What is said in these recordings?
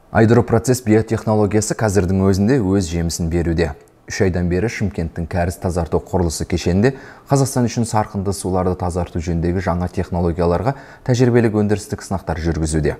Айдропрocess биотехнологиясы қазірдің өзінде өз жемісін беруде. 3 айдан бері Шымкенттің кәріз тазарту құрылысы кешенінде Қазақстан үшін сарқынды суларды тазарту жөніндегі жаңа технологияларға тәжірибелік өндірістік сынақтар жүргізуде.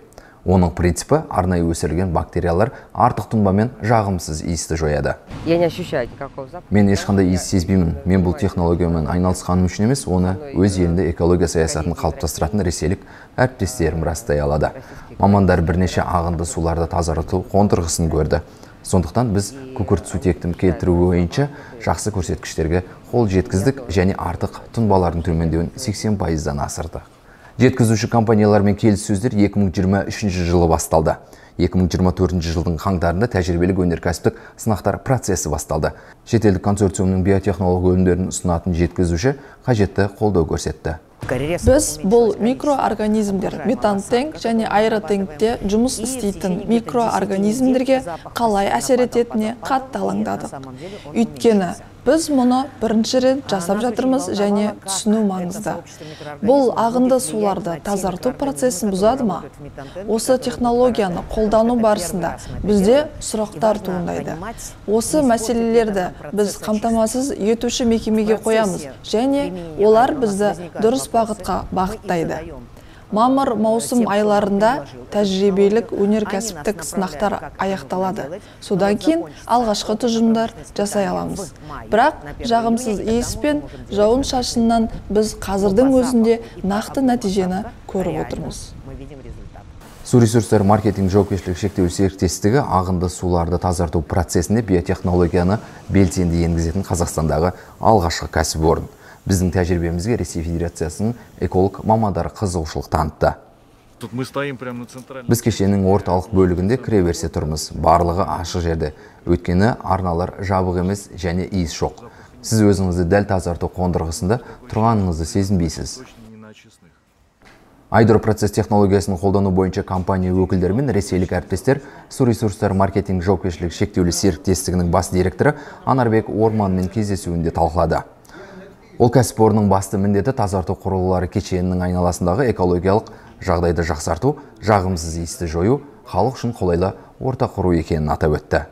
Оның принципі арнайы өсірілген бактериялар артық тұнба мен жағымсыз иісті жояды. Я не ощущаю никакого запаха. Мен ешқандай иіс сезбеймін. Мен бұл технологиямен айналысқаным үшін емес, оны өз елінде экология саясатын қалыптастыратын ресейлік әріптестерім растай алады. Мамандар бірнеше ағынды суларды тазарту қондырғысын көрді. Сондықтан біз күкірт сутектін келтіру бойынша жақсы көрсеткіштерге қол жеткіздік және артық тұнбалардың төмендеуін 80%-дан асырдық. Жеткізуші компаниялармен келіссөздер 2023 жылы басталды. 2024 жылдың қаңтарында тәжірибелік өнеркәсіптік сынақтар процесі басталды. Шетелдік консорциумның биотехнология өнімдерін ұсынатын жеткізуші қажетті қолдау көрсетті. Біз бұл микроорганизмдер метантенк және аэротенкте жұмыс істейтін микроорганизмдерге қалай әсер ететініне қатты алаңдадық. Өйткені біз мұны бірінші рет жасап жатырмыз және түсіну маңызды. Бұл ағынды суларды тазарту процесін бұзады ма? Осы технологияны қолдану барысында бізде сұрақтар туындайды. Осы мәселелерді біз қамтамасыз етуші мекемеге қоямыз және олар бізді дұрыс бағытқа бағыттайды. Мамыр маусым айларында тәжірибелік өнеркәсіптік сынақтар аяқталады. Содан кейін алғашқы тұжырымдар жасай аламыз. Бірақ жағымсыз иіс пен жауын-шашыннан біз қазірдің өзінде нақты нәтижені көріп отырмыз. Су ресурстары маркетинг жауапкершілігі шектеулі серіктестігі ағынды суларды тазарту процесінде биотехнологияны белсенді енгізетін Қазақстандағы алғашқы кәсіпорын. Біздің тәжірибемізге Ресей Федерациясының эколог мамандары қызығушылық танытты. Тут мы стоим прямо на центральном. Біз кешеннің орталық бөлігінде кіреберісте тұрмыз. Барлығы ашық жерде. Өйткені арналар жабық емес және иіс жоқ. Сіз өзіңізді дәл тазарту қондырғысында тұрғаныңызды сезінбейсіз. Точно не на очистных. Айдропрocess технологиясын қолдану бойынша компания өкілдері мен ресейлік әріптестер Су ресурстары маркетинг жауапкершілігі шектеулі серіктестігінің бас директоры Анарбек Орманмен кездесуінде талқылады. Ол кәсіпорынның басты міндеті тазарту құрылғылары кешенінің айналасындағы экологиялық жағдайды жақсарту, жағымсыз иісті жою, халық үшін қолайлы орта құру екенін атап өтті.